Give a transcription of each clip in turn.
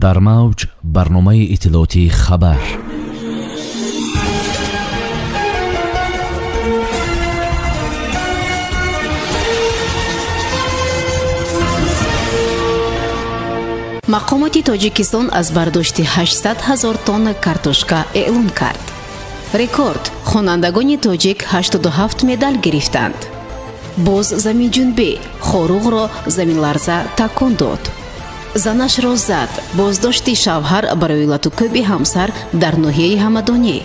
Дар мавҷ барномаи иттилоотии хабар. Мақомоти Тоҷикистон аз бардошти 800 ҳазор тонна картошка эълон кард. Рекорд! Хонандагони тоҷик 87 медал гирифтанд. Боз заминҷунбӣ Хоруғро заминларза такон дод. Занашро зад. Боздошти шавҳар барои латукӯби ҳамсар дар ноҳияи Ҳамадонӣ.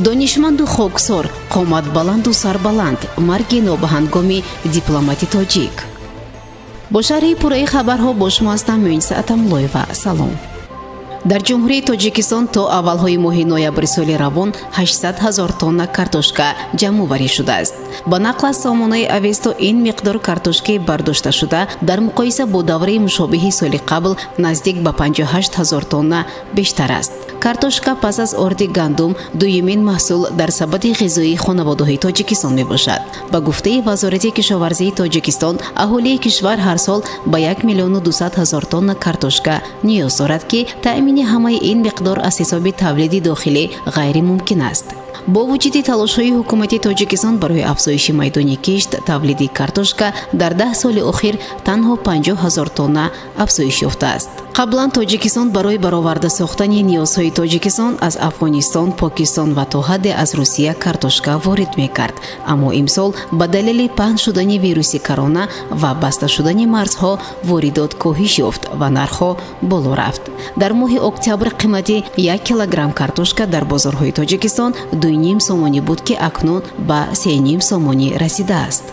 Донишманду хоксор, қоматбаланду сарбаланд, марги нобаҳангоми дипломати тоҷик. Бо шарҳи пурраи хабарҳо бо шумо ҳастам Муиниса Атамуллоева. Салом. Дар Ҷумҳурии Тоҷикистон то аввалҳои моҳи ноябри соли равон 800 ҳазор тонна картошка ҷамъоварӣ шудааст. Ба нақл аз сомонаи Авесто, ин миқдор картошкаи бардошташуда дар муқоиса бо давраи мушобиҳи соли қабл наздик ба 58 ҳазор тонна бештар аст. Картошка пас аз орди гандум дуюмин маҳсул дар сабади ғизоии хонаводаҳои Тоҷикистон мебошад. Ба гуфтаи Вазорати кишоварзии Тоҷикистон, аҳолии кишвар ҳар сол ба 1 миллиону 200 ҳазор тонна картошка ниёз дорад, ки таъмини ҳамаи ин миқдор аз ҳисоби тавлиди дохилӣ ғайримумкин аст. Бо вуҷуди талошҳои ҳукумати Тоҷикистон барои афзоиши майдони кишт, тавлиди картошка дар 10 соли охир танҳо 50 ҳазор тонна афзоиш ёфтааст. Қаблан Тоҷикистон барои бароварда сохтани ниёзҳои Тоҷикистон аз Афғонистон, Покистон ва то ҳадде аз Русия картошка ворид мекард. Аммо имсол ба далели паҳн шудани вируси корона ва баста шудани марзҳо воридот коҳиш ёфт ва нархҳо боло рафт. Дар моҳи октябр қимати 1 килограмм картошка дар бозорҳои Тоҷикистон 2,5 сомонӣ буд, ки акнун ба 3,5 сомонӣ расидааст.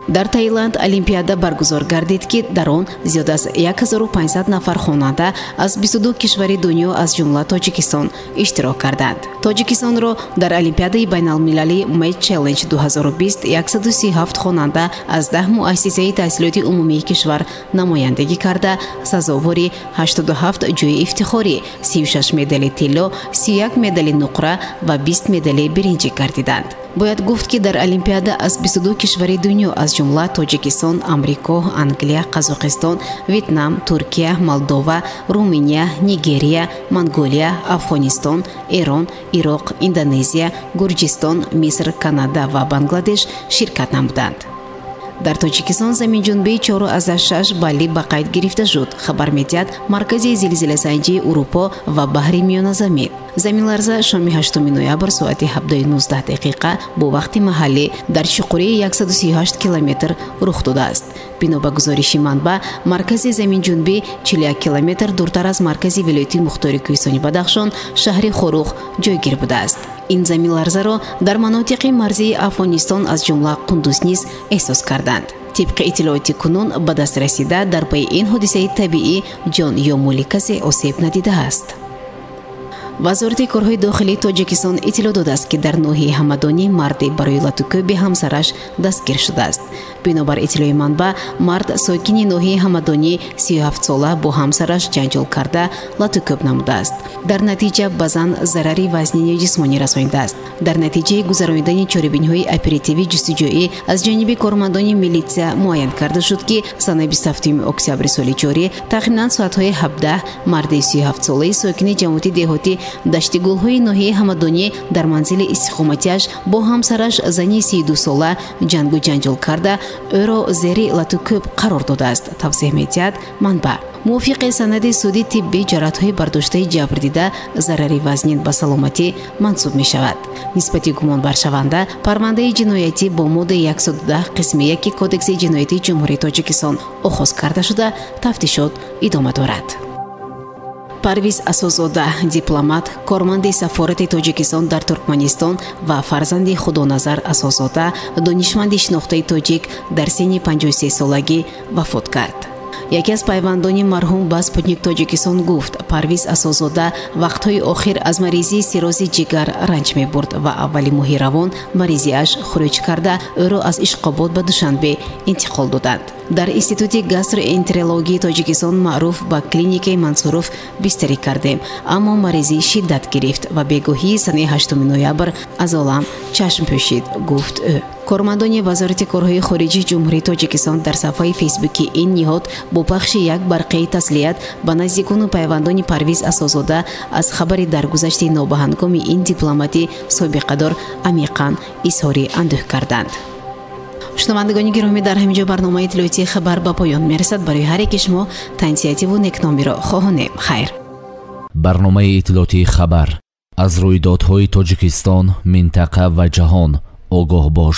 Дар Таиланд олимпиада баргузор гардид, ки дар он зиёд аз 1500 нафар хонанда аз 22 кишвари дунё, аз ҷумла Тоҷикистон, иштирок карданд. Тоҷикистонро дар олимпиадаи байналмилалии Math Challenge 2020 137 хонанда аз 10 муассисаи таҳсилоти умумии кишвар намояндагӣ карда, сазовори 87 ҷойи ифтихорӣ, 36 медали тилло, 31 медали нуқра ва 20 медали биринҷӣ гардиданд. Бояд гуфт, ки дар олимпиада аз 22 кишвари дунё, аз ҷумла Тоҷикистон, Амрико, Англия, Қазоқистон, Вьетнам, Туркия, Молдова, Руминия, Нигерия, Монголия, Афғонистон, Эрон, Ироқ, Индонезия, Гурҷистон, Миср, Канада ва Бангладеш ширкат намуданд. Дар Тоҷикистон заминҷунбии 4,6 балли ба қайд гирифта шуд, хабар медиҳад Маркази зилзиласанҷии Урупо ва Баҳри Миёназамин. Заминларза шоми 8 ноябр соати 7:19 бо вақти маҳаллӣ дар чуқурии 138 километр рух додааст. Бино ба гузориши манбаъ, маркази заминҷунбӣ 41 километр дуртар аз маркази вилояти мухтори Кӯҳистони Бадахшон, шаҳри Хоруғ ҷойгир будааст. Ин заминларзаро дар манотиқи марзии Афғонистон, аз ҷумла Қундуз низ эҳсос карданд. Тибқи иттилооти кунун ба даст расида, дар пайи ин ҳодисаи табиӣ ҷон ё моли касе осеб надидааст. Вазорати корҳои дохилии Тоҷикистон иттилоъ додааст, ки дар ноҳияи Ҳамадонӣ марде барои латукӯби ҳамсараш дастгир шудааст. Бинобар иттилои манбаъ, мард сокини ноҳияи Ҳамадонӣ 37-сола бо ҳамсараш ҷанҷол карда латукӯб намудааст. Дар натиҷа ба зан зарари вазнини ҷисмонӣ расонидааст. Дар натиҷаи гузаронидани чорабиниҳои оперативӣ ҷустуҷӯӣ аз ҷониби кормандони милитсия муайян карда шуд, ки санаи 27 октябри соли ҷорӣ тахминан соатҳои 17 марди 37-солаи сокини ҷамоати деҳотӣ Даштигулҳои ноҳияи Ҳамадонӣ дар манзили истиқоматиаш бо ҳамсараш зани 32-сола ҷангу ҷанҷол карда, ӯро зери латукӯб қарор додааст, тавзеҳ медиҳад манбаъ. Мувофиқи санади суди тиббӣ, ҷароҳатҳои бардоштаи ҷабрдида зарари вазнин ба саломатӣ мансуб мешавад. Нисбати гумонбаршаванда парвандаи ҷиноятӣ бо моддаи 110 қисми 1 Кодекси ҷиноятии Ҷумҳурии Тоҷикистон оғоз карда шуда, тафтишот идома дорад. Парвиз Асозода, дипломат, корманди сафорати Тоҷикистон дар Туркманистон ва фарзанди Худоназар Асозода, донишманди шинохтаи тоҷик, дар синни 53-солагӣ вафот кард. Яке аз пайвандони марҳум ба Спутник Тоҷикистон гуфт, Парвиз Асозода вақтҳои охир аз маризии сиррози ҷигар ранҷ мебурд ва аввали моҳи равон маризиаш хуруҷ карда, ӯро аз Ишқобод ба Душанбе интиқол доданд. Дар Институти гастроэнтерологии Тоҷикистон, маъруф ба клиникаи Мансуров, бистарӣ кардем, аммо маризӣ шиддат гирифт ва бегоҳии санаи 8 ноябр аз олам чашм пӯшид, гуфт ӯ. Кормандони Вазорати корҳои хориҷии Ҷумҳурии Тоҷикистон дар саҳфаи фейсбуки ин ниҳод бо пахши як барқияи таслият ба наздикону пайвандони Парвиз Асозода аз хабари даргузашти нобаҳангоми ин дипломати собиқадор амиқан изҳори андӯҳ карданд. Шунавандагони гиромӣ, дар ҳамин ҷо барномаи иттилоотии «Хабар» ба поён мерасад. Барои ҳар яки шумо тансиҳативу некномиро хоҳонем. Хайр. Барномаи иттилоотии «Хабар»: аз рӯйдодҳои Тоҷикистон, минтақа ва ҷаҳон огоҳ бош.